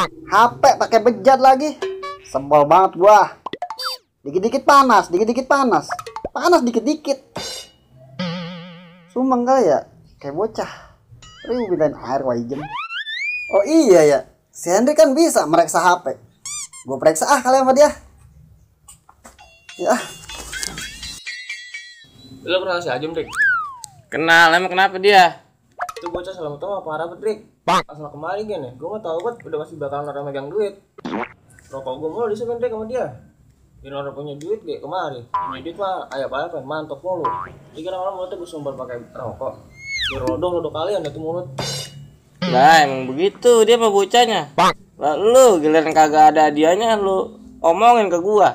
HP pakai bejat lagi. Sebel banget gua. Dikit-dikit panas, dikit-dikit panas. Panas dikit-dikit. Sumbang kali ya, kayak bocah. Riu pindahin air wajem. Oh iya ya, si Henry kan bisa mereksa HP. Gue periksa kali sama dia. Ya. Lo kenal si Ajum, Rik? Kenal, emang kenapa dia? Itu bocah selamat tau apa harap, Rik? Asal kemarin kan ya, gue gak tau kan udah masih bakalan orang megang duit. Rokok gue mulu disemen, Rik, sama dia. Dia orang punya duit kayak kemarin. Punya duit mah ayah apa mantap mulu. Jadi kadang-kadang mulutnya gue sumber pakai rokok. Dia rodong kalian itu mulut. Lah emang begitu dia mah bocahnya. Lah lu giliran kagak ada hadiahnya lu omongin ke gua.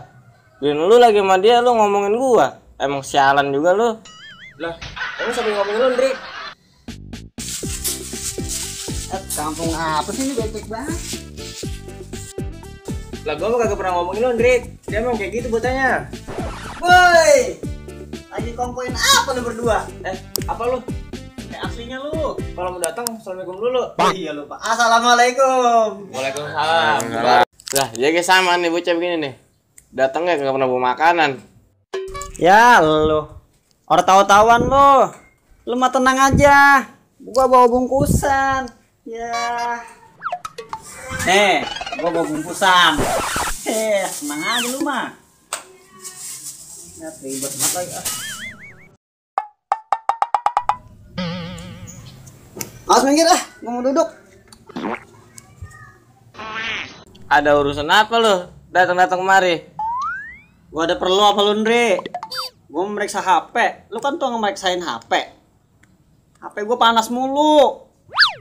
Giliran lu lagi sama dia lu ngomongin gua. Emang sialan juga lu. Lah, emang siapa yang ngomongin lu, Rik? Kampung apa sih ini becek banget? Lah gua mah kagak pernah ngomongin lu, Rik. Dia emang kayak gitu bocahnya. Woi, lagi kompoin apa lu berdua? Apa lu? Kayak aslinya lu. Kalau mau datang, assalamualaikum dulu. Oh iya lupa. Assalamualaikum. Waalaikumsalam. Lah dia kayak sama nih bocah begini nih. Datangnya nggak pernah bawa makanan. Ya lu, orang tahu-tahuan lu. Lu mah tenang aja. Gua bawa bungkusan. Ya. Gua bawa bungkusan. Senang aja lu mah. Ya ribet banget lagi. Mas minggir gua mau duduk. Ada urusan apa lu? Datang-datang kemari. Gua ada perlu apa lu, Ndre? Gua mau meriksa HP. Lu kan tuh ngemeriksain HP. HP gua panas mulu.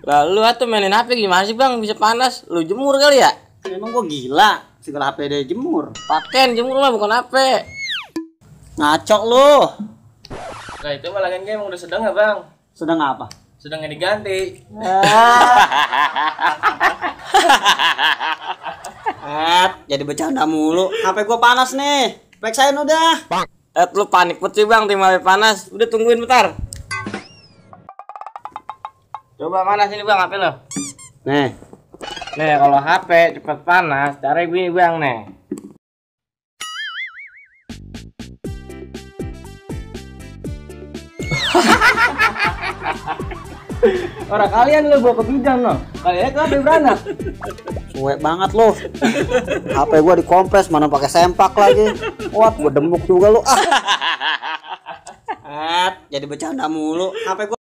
Lalu atuh mainin HP gimana sih bang? Bisa panas? Lu jemur kali ya? Emang gua gila, segala HP dia jemur. Pakein jemur mah bukan HP. Ngaco lu. Nah itu malah kan emang udah sedang ya, Bang? Sedang apa? Sedangnya diganti. Jadi bercanda mulu. HP gua panas nih. Periksain udah. Lu panik banget sih bang, tim HP panas. Udah tungguin bentar. Coba mana sini bang HP lo? Nih. Nih kalau HP cepet panas, caranya gini bang nih. Orang kalian lo bawa ke bidang lo. Kalian kan udah beranak. Cuek banget lu. HP gua dikompres mana pakai sempak lagi. Wah, gua demuk juga lu. Jadi bercanda mulu. HP gua